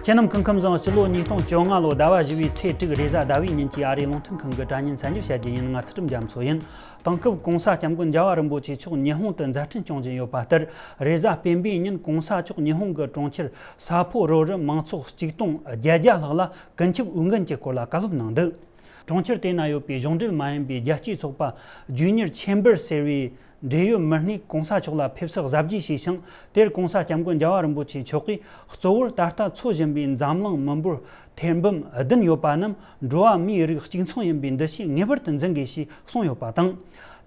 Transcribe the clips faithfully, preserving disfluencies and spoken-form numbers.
ཁྱེད་རྣམས་སྐུ་ཁམས་བཟང་། སྤྱི་ལོ་ཉིས་སྟོང་བཅོ་ལྔ་ལོ་ཟླ་བ་བཞི་བའི་ཚེས་དྲུག་རེས་གཟའ་ཟླ་བའི་ཉིན་གྱི་ཨ་རིའི་རླུང་འཕྲིན་ཁང་གི་དྲ་བརྙན་གསར་འགྱུར་བཤད་རྒྱུ་ཡིན། ང་ཚུལ་ཁྲིམས་རྒྱ་མཚོ་ཡིན། དེང་སྐབས་༸གོང་ས་༸སྐྱབས་མགོན་རྒྱལ་བ་རིན་པོ་ཆེ་མཆོག་ཉི་ཧོང་དུ་མཛའ་འཕྲིན་སྐྱོང་བཞིན་ཡོད་པ་ལྟར། རེས་གཟའ་སྤེན་པའི་ཉིན་༸གོང་ས་མཆོག་ཉི་ཧོང་གི་གྲོང་ཁྱེར་ས་ཕོ་རོ་རུ་མང་ཚོགས་གཅིག་སྟོང་བརྒྱད་བརྒྱ་ལྷག་ལ་ཀུན་ཁྱབ་འོས་འགན་གྱི་སྐོར་ལ་བཀའ་སློབ་གནང་འདུག་གྲོང་ཁྱེར་དེ་ན་ཡོད་པའི་གཞུང་འབྲེལ་མ་ཡིན་པའི་རྒྱལ་སྤྱིའི་ཚོགས་པ་Junior Chamber ཟེར་བའི་འབྲེལ་ཡོད་མི་སྣས་༸གོང་ས་མཆོག་ལ་ཕེབས་བསུ་གཟབ་རྒྱས་བྱས་ཤིང་། དེར་༸གོང་ས་༸སྐྱབས་མགོན་རྒྱལ་བ་རིན་པོ་ཆེ་མཆོག་གིས་གཙོ་བོར་ད་ལྟ་འཚོ་བཞིན་པའི་འཛམ་གླིང་མི་འབོར་ཐེར་འབུམ་བདུན་ཡོད་པ་རྣམས་འགྲོ་བ་མིའི་རིགས་གཅིག་མཚུངས་ཡིན་པའི་འདུ་ཤེས་ངེས་པར་དུ་འཛིན་དགོས་ཞེས་གསུངས་ཡོད་པ་དང་།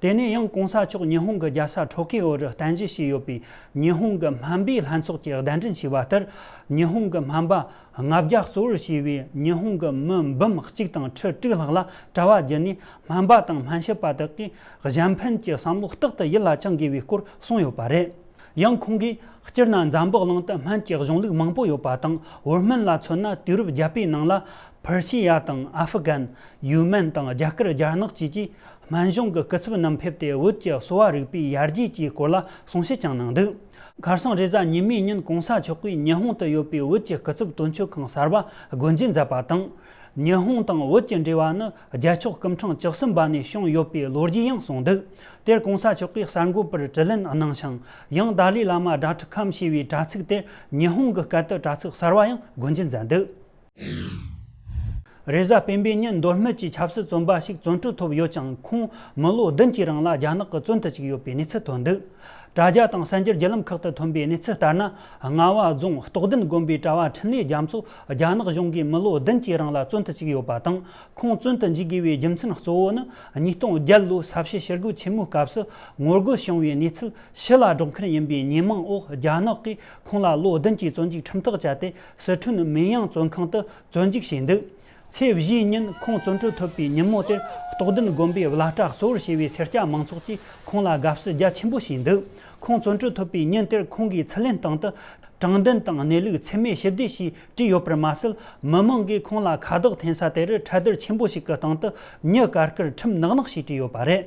དེ་ནས་ཡང་༸གོང་ས་མཆོག་ཉི་ཧོང་གི་རྒྱལ་ས་ཊོ་ཀེ་འོ་རུ་རྟེན་གཞི་བྱས་ཡོད་པའི་ཉི་ཧོང་གི་སྨན་པའི་ལྷན་ཚོགས་ཀྱིས་གདན་འདྲེན་བྱས་པ་ལྟར། ཉི་ཧོང་གི་སྨན་པ་ལྔ་བརྒྱ་གཙོ་བོར་བྱས་པའི་ཉི་ཧོང་གི་མི་འབུམ་གཅིག་དང་ཁྲི་དྲུག་ལྷག་ལ་དྲ་བ་བརྒྱུད་ནས་སྨན་པ་དང་སྨན་ཞབས་པ་དག་གིས་གཞན་ཕན་གྱི་བསམ་བློ་རྟག་ཏུ་ཡིད་ལ་བཅངས་དགོས་པའི་སྐོར་གསུངས་ཡོད་པ་རེད། ཡང་ཁོང་གིས་སྤྱིར་ན་འཛམ་བུ་གླིང་དུ་སྨན་གྱི་གཞུང་ལུགས་མང་པོ་ཡོད་པ་དང་། བོད་སྨན་ལ་མཚོན་ན་དུས་རབས་བརྒྱད་པའི་ནང་ལ་ཕར་ཤི་ཡ་དང་ཨ་ཧྥི་གན། ཡུ་མན་དང་རྒྱ་གར་རྒྱ་ནག་བཅས་ཀྱི་སྨན་གཞུང་གི་སྐུ་ཚབ་རྣམས་ཕེབས་ཏེ་བོད་ཀྱི་གསོ་བ་རིག་པའི་ཡར་རྒྱས་ཀྱི་སྐོར་ལ་གསུང་བཤད་ཀྱང་གནང་འདུག་ཁ་སང་རེས་གཟའ་ཉི་མའི་ཉིན་༸གོང་ས་མཆོག་གིས་ཉི་ཧོང་དུ་ཡོད་པའི་བོད་ཀྱི་སྐུ་ཚབ་དོན་གཅོད་ཁང་གསར་པ་སྒོ་འབྱེད་མཛད་པ་དང་། ཉི་ཧོང་དང་བོད་ཀྱི་འབྲེལ་བ་ནི་རྒྱལ་མཆོག་སྐུ་འཕྲེང་བཅུ་གསུམ་པ་ནས་བྱུང་ཡོད་པའི་ལོ་རྒྱུས་ཡང་གསུངས་འདུག་དེར་༸གོང་ས་མཆོག་གིས་གསར་འགོད་པར་དྲི་ལན་གནང་ཞིང་། ཡང་ཏཱ་ལའི་བླ་མ་དྲ་ཁྲིད་ཁམས་ཞེས་པའི་དྲ་ཚིགས་དེར་ཉི་ཧོང་གི་སྐད་དུ་དྲ་ཚིགས་གསར་བ་ཡང་སྒོ་འབྱེད་མཛད་འདུག་རེས་གཟའ་སྤེན་པའི་ཉིན་མདོ་སྨད་ཀྱི་ཆབ་སྲིད་བཙོན་པ་ཞིག་བཙོན་གྲོལ་ཐོབ་ཡོད་ཀྱང་། ཁོང་མི་ལོ་བདུན་གྱི་རིང་ལ་རྒྱ་ནག་གི་བཙོན་དུ་བཅུག་ཡོད་པའི་གནས་ཚུལ་ཐོན་འདུག་དྲ་རྒྱ་དང་གསར་འགྱུར་བརྒྱུད་ལམ་ཁག་ཏུ་ཐོན་པའི་གནས་ཚུལ་ལྟར་ན། རྔ་བ་རྫོང་རྟོགས་ལྡན་དགོན་པའི་གྲྭ་བ་འཕྲིན་ལས་རྒྱ་མཚོ་རྒྱ་ནག་གཞུང་གིས་མི་ལོ་བདུན་གྱི་རིང་ལ་བཙོན་དུ་བཅུག་ཡོད་པ་དང་། ཁོང་བཙོན་དུ་འཇུག་དགོས་པའི་རྒྱུ་མཚན་གཙོ་བོ་ནི། ཉིས་སྟོང་བརྒྱད་ལོའི་ས་བྱི་ཞི་རྒོལ་ཆེན་མོའི་སྐབས་སུ་ངོ་རྒོལ་བྱུང་བའི་གནས་ཚུལ་ཕྱི་ལ་སྒྲོག་མཁན་ཡིན་པའི་ཉེས་མིང་འོག་རྒྱ་ནག་གིས་ཁོང་ལ་ལོ་བདུན་གྱི་བཙོན་འཇུག་ཁྲིམས་ཐག་བཅད་དེ། སི་ཁྲོན་མེན་ཡང་བཙོན་ཁང་དུ་བཙོན་འཇུག་བྱས་འདུག་ཚེས་བཞིའི་ཉིན་ཁོང་བཙོན་གྲོལ་ཐོབ་པའི་ཉིན་མོ་དེར། རྟོགས་ལྡན་དགོན་པའི་བླ་གྲྭ་གཙོ་བོར་བྱས་པའི་སེར་སྐྱ་མང་ཚོགས་ཀྱིས་ཁོང་ལ་དགའ་བསུ་རྒྱ་ཆེན་པོ་བྱས་འདུག་ཁོང་བཙོན་གྲོལ་ཐོབ་པའི་ཉིན་དེར་ཁོང་གིས་ཚུར་ལེན་སྟེང་དུ། དྲང་བདེན་དང་གནས་ལུགས་འཚེ་མེད་ཞི་བདེ་ཞེས་བྲིས་ཡོད་པར་མ་ཟད། མི་མང་གིས་ཁོང་ལ་ཁ་བཏགས་འཐེན་ས་དེ་རུ་འཕྲལ་བསྟར་ཆེན་པོ་ཞིག་གི་སྟེང་དུ་མྱི་གར་དཀར་ཁྲིམས་ནག་ནག་ཞེས་བྲིས་ཡོད་པ་རེད།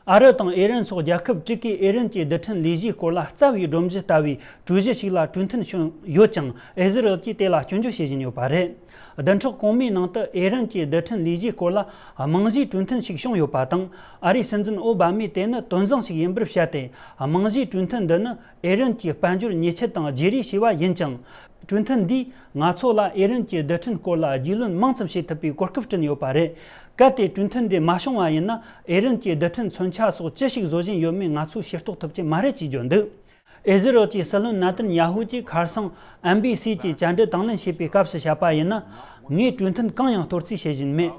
ཨ་རི་དང་ཨི་རན་སོགས་རྒྱལ་ཁབ་དྲུག་གིས་ཨི་རན་གྱི་རྡུལ་ཕྲན་ལས་གཞིའི་སྐོར་ལ་རྩ་བའི་སྒྲོམ་གཞི་ལྟ་བུའི་གྲོས་གཞི་ཞིག་ལ་གྲོས་མཐུན་བྱུང་ཡོད་ཀྱང་། ཨི་ཟི་རལ་གྱིས་དེ་ལ་སྐྱོན་བརྗོད་བྱེད་བཞིན་ཡོད་པ་རེད། བདུན་ཕྲག་གོང་མའི་ནང་དུ་ཨི་རན་གྱི་རྡུལ་ཕྲན་ལས་གཞིའི་སྐོར་ལ་རྨང་གཞིའི་གྲོས་མཐུན་ཞིག་བྱུང་ཡོད་པ་དང་། ཨ་རིའི་སྲིད་འཛིན་ཨོ་བྷ་མས་དེ་ནི་དོན་བཟང་ཞིག་ཡིན་པར་བཤད་དེ། རྨང་གཞིའི་གྲོས་མཐུན་འདི་ནི་ཨི་རན་གྱི་དཔལ་འབྱོར་ཉེས་ཆད་དང་བརྗེ་རེས་བྱས་པ་ཡིན་ཀྱང་། གྲོས་མཐུན་འདིས་ང་ཚོ་ལ་ཨི་རན་གྱི་རྡུལ་ཕྲན་སྐོར་ལ་རྒྱུས་ལོན་མང་ཙམ་བྱེད་ཐུབ་པའི་གོ་སྐབས་བསྐྲུན་ཡོད་པ་རེད། གལ་ཏེ་གྲོས་མཐུན་འདི་མ་བྱུང་བ་ཡིན་ན། ཨི་རན་གྱི་རྡུལ་ཕྲན་མཚོན་ཆ་སོགས་ཅི་ཞིག་བཟོ་བཞིན་ཡོད་མེད་ང་ཚོས་ཤེས་རྟོགས་ཐུབ་ཀྱི་མ་རེད་ཅེས་བརྗོད་འདུག་ཨི་ཟི་རལ་གྱི་སྲིད་བློན་ན་ཐན་ཡ་ཧུ་གྱིས་ཁ་སང་ཨེན་བྷི་སི་གྱི་བཅར་འདྲི་དང་ལེན་བྱས་པའི་སྐབས་སུ་བཤད་པ་ཡིན་ན། ངས་གྲོས་མཐུན་གང་ཡང་གཏོར་རྩིས་བྱེད་བཞིན་མེད།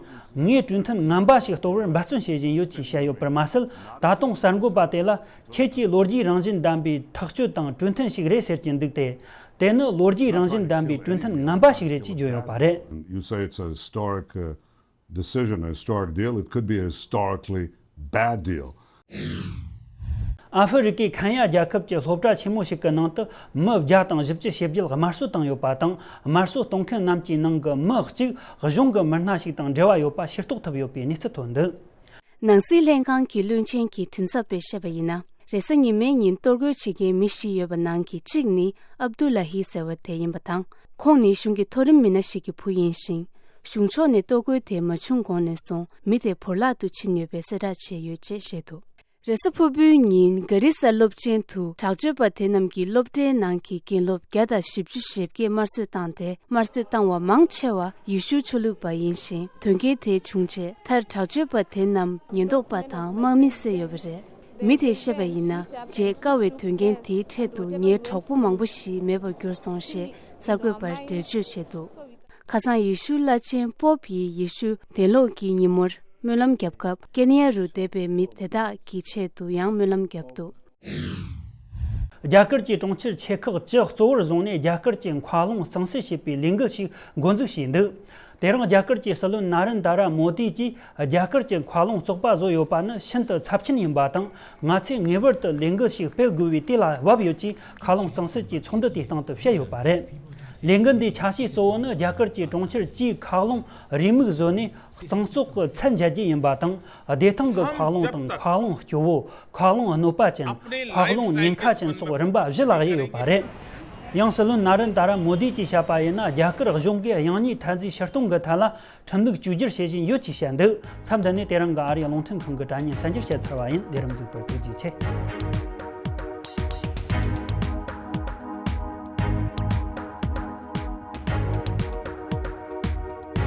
ངས་གྲོས་མཐུན་ངན་པ་ཞིག་གཏོར་བར་འབད་བརྩོན་བྱེད་བཞིན་ཡོད་ཅེས་བཤད་ཡོད་པར་མ་ཟད། ད་དུང་གསར་འགོད་པ་དེ་ལ། ཁྱེད་ཀྱིས་ལོ་རྒྱུས་རང་བཞིན་ལྡན་པའི་ཐག་གཅོད་དང་གྲོས་མཐུན་ཞིག་རེད་ཟེར་གྱི་འདུག་སྟེ། དེ་ནི་ལོ་རྒྱུས་རང་བཞིན་ལྡན་པའི་གྲོས་མཐུན་ངན་པ་ཞིག་རེད་ཅེས་བརྗོད་ཡོད་པ་རེད། You say it's a historic, uh, decision, a historic deal. It could be a historically bad deal. ཨ་ཧྥེ་རི་ཀའི་ཁེན་ཡ་རྒྱལ་ཁབ་ཀྱི་སློབ་གྲྭ་ཆེན་མོ་ཞིག་གི་ནང་དུ་མི་བརྒྱ་དང་བཞི་བཅུ་ཞེ་བརྒྱད་དམར་གསོད་བཏང་ཡོད་པ་དང་། དམར་གསོད་གཏོང་མཁན་རྣམས་ཀྱི་ནང་གི་མི་གཅིག་གཞུང་གི་མི་སྣ་ཞིག་དང་འབྲེལ་བ་ཡོད་པ་ཤེས་རྟོགས་ཐུབ་ཡོད་པའི་གནས་ཚུལ་ཐོན་འདུག་ནང་སྲིད་ལྷན་ཁང་གི་བློན་ཆེན་གྱི་མགྲིན་ཚབ་པས་བཤད་པ་ཡིན་ན། རེས་གཟའ་ཉི་མའི་ཉིན་གཏོར་རྒོལ་བྱེད་མཁན་མི་བཞི་ཡོད་པ་ནང་གི་གཅིག་ནི་ཨབ་དུ་ལ་ཧི་ཟེར་བ་དེ་ཡིན་པ་དང་། ཁོང་ནི་གཞུང་གི་མཐོ་རིམ་མི་སྣ་ཞིག་གི་བུ་ཡིན་ཞིང་། གཞུང་ཕྱོགས་ནས་གཏོར་རྒོལ་དེ་མ་བྱུང་གོང་ནས་བཟུང་མི་དེ་བོར་བརླག་ཏུ་ཕྱིན་ཡོད་པའི་གསལ་བསྒྲགས་བྱས་ཡོད་ཅེས་བཤད་འདུག་རེས་གཟའ་ཕུར་བུའི་ཉིན་གྷ་རི་ས་སློབ་ཆེན་དུ་དྲག་སྤྱོད་པ་དེ་རྣམས་ཀྱིས་སློབ་གྲྭའི་ནང་གི་དགེ་སློབ་བརྒྱ་དང་བཞི་བཅུ་ཞེ་བརྒྱད་དམར་གསོད་བཏང་སྟེ། དམར་གསོད་བཏང་བ་མང་ཆེ་བ་ཡེ་ཤུའི་ཆོས་ལུགས་པ་ཡིན་ཞིང་། དོན་རྐྱེན་དེ་བྱུང་རྗེས་མཐར་དྲག་སྤྱོད་པ་དེ་རྣམས་ཉེན་རྟོག་པ་དང་དམག་མིས་བསད་ཡོད་པ་རེད། མི་དེས་བཤད་པ་ཡིན་ན། བརྗེད་དཀའ་བའི་དོན་རྐྱེན་དེའི་འཕྲལ་དུ་ངའི་གྲོགས་པོ་མང་པོ་ཞིག་མེད་པར་གྱུར་སོང་ཞེས་གསར་འགོད་པར་འགྲེལ་བརྗོད་བྱས་འདུག་ཁ་སང་ཡེ་ཤུ་བླ་ཆེན་པོབ་ཡིས་ཡེ་ཤུ་དན་ལོག་གི་ཉིན་མོར་སྨོན་ལམ་བརྒྱབ་སྐབས། ཀེ་ནི་ཡ་རུ་བསྡད་པའི་མི་དེ་དག་གི་ཆེད་དུ་ཡང་སྨོན་ལམ་བརྒྱབ་འདུག་རྒྱ་གར་གྱི་གྲོང་ཁྱེར་ཆེ་ཁག་བཅུ་གཙོ་བོར་བཟུང་ནས་རྒྱ་གར་གྱི་མཁའ་རླུང་གཙང་སེལ་བྱེད་པའི་ལས་འགུལ་ཞིག་འགོ་འཛུགས་བྱས་འདུག་དེ་རིང་རྒྱ་གར་གྱི་སྲིད་བློན་ན་རེན་དྷ་ར་མོ་དི་གྱིས་རྒྱ་གར་གྱི་མཁའ་རླུང་བཙོག་པ་བཟོ་ཡོད་པ་ནི་ཤིན་ཏུ་ཚབས་ཆེན་ཡིན་པ་དང་། ང་ཚོས་ངེས་པར་དུ་ལས་འགུལ་ཞིག་སྤེལ་དགོས་པའི་དུས་ལ་བབ་ཡོད་ཅེས་མཁའ་རླུང་གཙང་སེལ་གྱི་ཚོགས་འདུ་དེའི་སྟེང་དུ་བཤད་ཡོད་པ་རེད། ལས་འགུལ་འདིའི་ཆ་ཤས་གཙོ་བོ་ནི་རྒྱ་གར་གྱི་གྲོང་ཁྱེར་བཅུའི་མཁའ་རླུང་རེའུ་མིག་བཟོས་ནས། གཙང་བཙོག་གི་ཚད་འཇལ་རྒྱུ་ཡིན་པ་དང་། བདེ་ཐང་གི་མཁའ་རླུང་དང་། མཁའ་རླུང་སྐྱོ་བོ། མཁའ་རླུང་གནོད་པ་ཅན། མཁའ་རླུང་ཉེན་ཁ་ཅན་སོགས་རིམ་པ་བཞི་ལ་དབྱེ་ཡོད་པ་རེད། ཡང་སྲིད་བློན་ན་རེན་དྲ་མོ་དི་གྱིས་བཤད་པ་ཡིན་ན། རྒྱ་གར་གཞུང་གིས་དབྱང་གཉིས་འཐབ་རྩོད་ཕྱིར་གཏོང་གི་ཐད་ལ་ཁྲིམས་ལུགས་བཅོས་བསྒྱུར་བྱེད་བཞིན་ཡོད་ཅེས་བཤད་འདུག་མཚམས་འདི་ནས་དེ་རིང་གི་ཨ་རིའི་རླུང་འཕྲིན་ཁང་གི་དྲ་བརྙན་གསར་འགྱུར་བཤད་ཚར་བ་ཡིན། ལས་རིམ་གཟིགས་པར་ཐུགས་རྗེ་ཆེ།